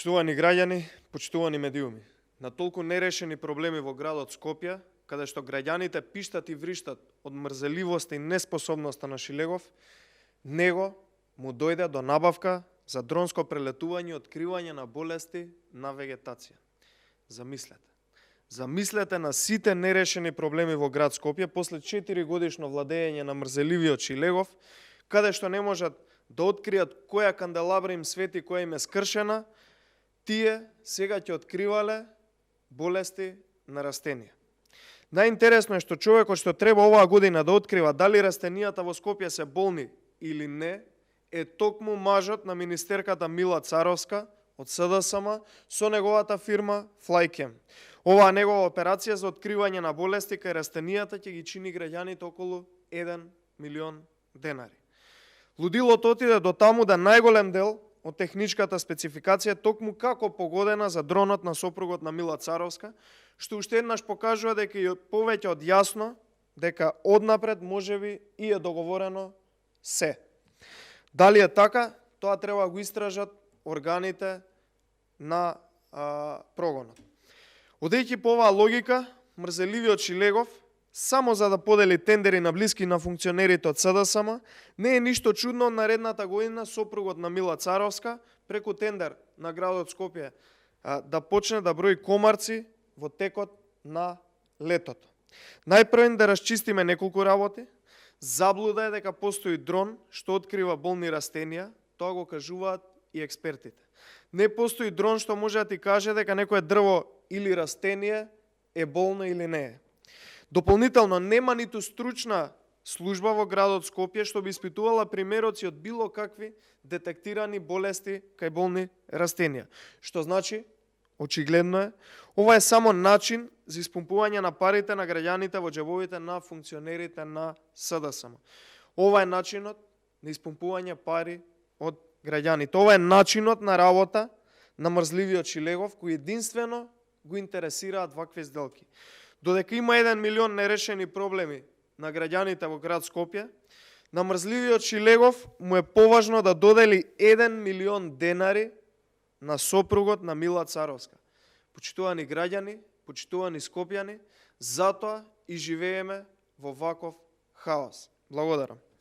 Почитувани граѓани, почитувани медиуми, на толку нерешени проблеми во градот Скопје, каде што граѓаните пиштат и вриштат од мрзеливоста и неспособноста на Шилегов, него му дојде до набавка за дронско прелетување и откривање на болести на вегетација. Замислете. Замислете на сите нерешени проблеми во град Скопје после 4 годишно владење на мрзеливиот Шилегов, каде што не можат да откријат која канделабра им свети, која им е скршена, тие сега ќе откривале болести на растенија. Најинтересно е што човекот што треба оваа година да открива дали растенијата во Скопје се болни или не, е токму мажот на министерката Мила Царовска од СДСМ со неговата фирма Flychem. Оваа негова операција за откривање на болести кај растенијата ќе ги чини граѓаните околу 1 милион денари. Лудилото отиде до таму да најголем дел од техничката спецификација токму како погодена за дронот на сопругот на Мила Царовска, што уште еднаш покажува дека е повеќе од јасно дека однапред можеби и е договорено се. Дали е така, тоа треба го истражат органите на прогонот. Одејќи по оваа логика, мрзеливиот Шилегов, само за да подели тендери на блиски на функционерите од СДСМ, не е ништо чудно наредната година сопругот на Мила Царовска преку тендер на градот Скопје да почне да брои комарци во текот на летото. Најпрво да расчистиме неколку работи. Заблуда е дека постои дрон што открива болни растенија, тоа го кажуваат и експертите. Не постои дрон што може да ти каже дека некое дрво или растение е болно или не е. Дополнително, нема ниту стручна служба во градот Скопје што би испитувала примероци од било какви детектирани болести кај болни растенија. Што значи, очигледно е, ова е само начин за испумпување на парите на граѓаните во џебовите на функционерите на СДСМ. Ова е начинот на испумпување пари од граѓаните. Ова е начинот на работа на мрзливиот Шилегов, кој единствено го интересираат вакви сделки. Додека има 1 милион нерешени проблеми на граѓаните во град Скопје, на мрзливиот Шилегов му е поважно да додели 1 милион денари на сопругот на Мила Царовска. Почитувани граѓани, почитувани скопјани, затоа и живееме во ваков хаос. Благодарам.